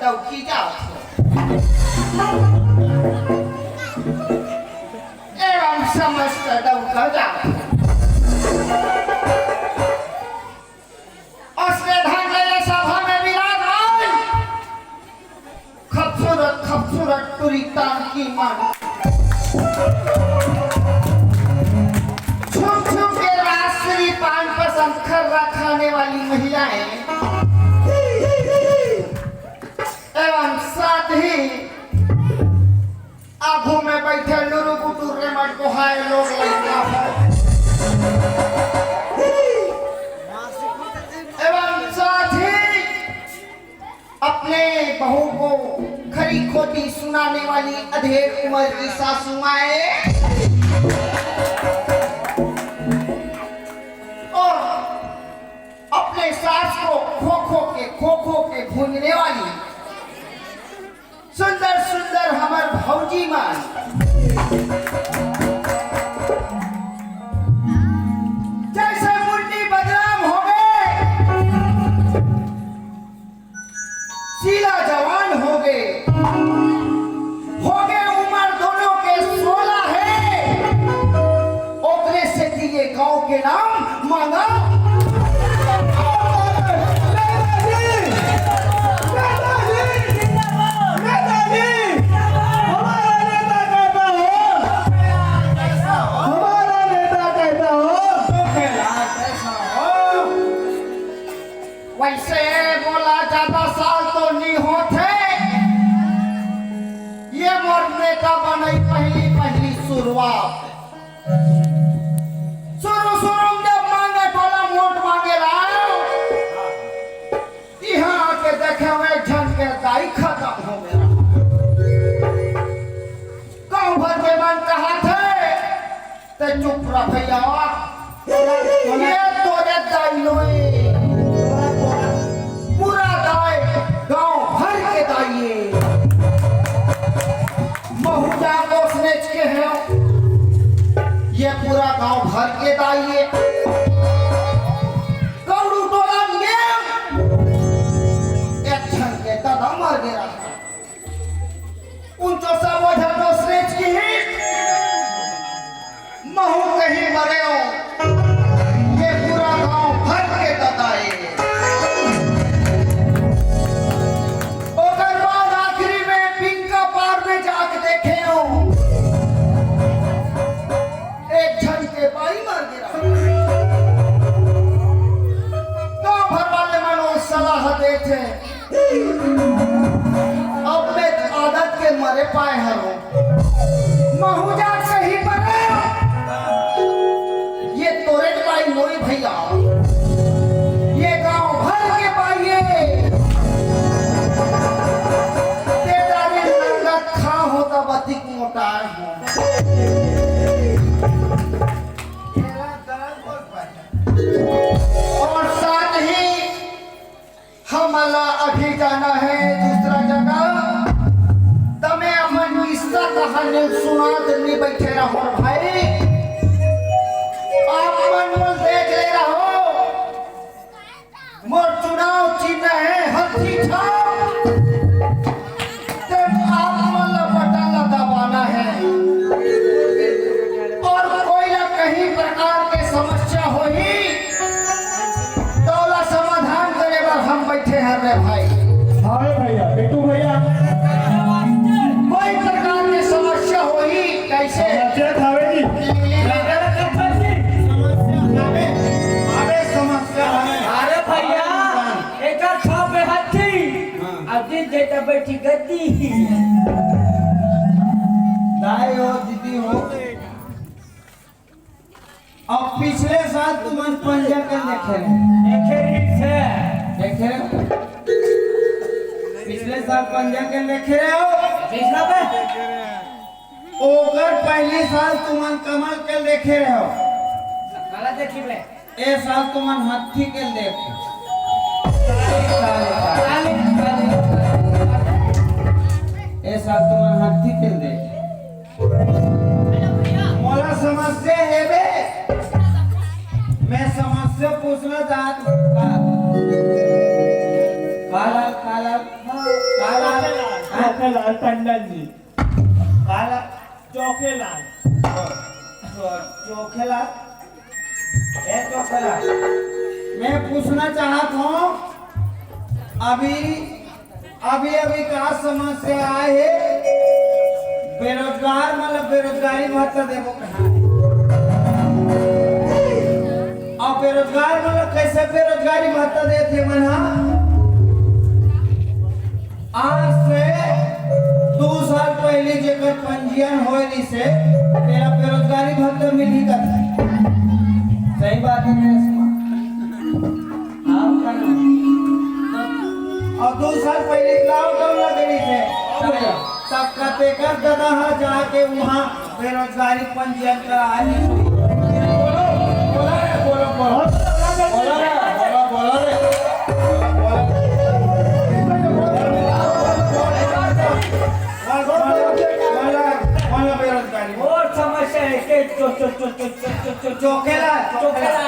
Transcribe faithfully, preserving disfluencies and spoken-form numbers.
डौकी जात हो। एवं समस्त डौका जात हो। असने ढंग ले सभा में विराजमान खूबसूरत, खूबसूरत टुरी तान की मन। छुप छुप के राजश्री पान पसंद खर्रा खाने वाली महिलाएं एवं साथ ही आगू में बैठे लुरु बुटुर रे मटकोहाय लोग लइका हो। एवं साथ ही अपने बहू को खरी खोटी सुनाने वाली अधेड़ उम्र की सासू माए और अपने सास को खो खो के, खो खो के भूंजने वाली सुंदर सुंदर हमर भौजी मन जैसे मुंडी बदनाम हो गए, शीला जवान हो गए, हो गए उम्र दोनों के सोलह है, ओकरे से ये गांव के नाम मांगा। नेताजी, हमारा नेता कहता हो, हमारा नेता कहता हो। वैसे मोला ज्यादा साल तो नहीं होते, ये मोर नेता बनई पहली पहली शुरुआत। शुरू शुरू में जब मांगे टोला वोट मांगे ला, इहाँ आके देखे हुए एक झन के दाई खत्म हो गया। गाँव भर के मन कहा थे, ते चुप रह भैया, ये तोरे दाई नोए, पूरा दाई गांव भर के दाई है। महू जात ओसनेच के है, ये पूरा गांव भर के दाई है। कौड़ू टोला में एक झन के दादा मर गया। उन तो सब ओझा तो श्रेष्ठ की ही महू कहीं मरे हो, ये पूरा गांव भर के बताए। ओकर बाद आखिरी में पिंका पार में जाके देखे हो, एक झन के बाई मर गिरा। गांव भर वाले मन वो सलाह देथे, अब मैं आदत के मरे पाए हरो। महू जात सही पर ये तोरे के बाई नोई भैया, ये गांव भर के बाई ये। ते दारी रंगत खा होता बतिक मोटाए हो। और साथ ही हमला अभी जाना है दूसरा जगह। तमे अपन किस्सा कहानी सुनात नहीं बैठे रहो भाई। आप मन मोल देख ले रहो। मोर चुनाव चिन्ह है हाथी छाप। तब आप मन ला बटन ला दबाना है। और कोई ला कहीं प्रकार के समस्या होही, तो ओला समाधान करे बर हम बैठे हन रे भाई। हाँ रे भैया, बिट्टू भैया। कोई प्रकार के समस्या होही, कैसे? समस्या थावे जी। समस्या आवे, आवे समस्या आवे। अरे भैया, एकर छाप में हाथी। हाँ। अब दिन जेता बैठी गद्दी। दाई हो, दीदी हो। अब पिछले साल तुमन पंजा के देखे रहे। देखे रहिस हे। देखे रहे? पिछले साल पंजा के देखे रहे हो? पिछला बे? ओकर पहली साल तुमन कमल के देखे रहे हो। काला देखी बे? ए साल तुमन हाथी के देख। ए साल तुमन हाथी के देख। मोला समस्या हे बे। मैं समस्या पूछना चाहत हूँ। काला, काला, काला। टंडन जी। काला चोखेलाल। चो-, चोखेलाल। ए चोखेलाल, मैं पूछना चाहत हूँ, अभी, अभी, अभी का समस्या आए हे? बेरोजगार मतलब बेरोजगारी भत्ता देबो कहाँ? अउ बेरोजगार मतलब कैसे बेरोजगारी भत्ता देथे मन हा? आज से दू साल पहिली जेकर पंजीयन होय रिहिसे, तेला बेरोजगारी भत्ता मिलही कथे। सही बात हे नरेश कुमार? हाँ, का नाम? अउ दू साल पहिली लॉकडाउन लगे रिहिसे, तब कतेक ददा हा जाके उहाँ बेरोजगारी पंजीयन करा आही। बोलो, बोलो रे, बोलो, बोलो। बोलो रे, बोलो, बोलो रे। बोलो, बोलो। बोलो, बोलो, बोलो, बोलो बेरोजगारी। और समस्या है के चो-, चो-, चोखेला, चोखेला।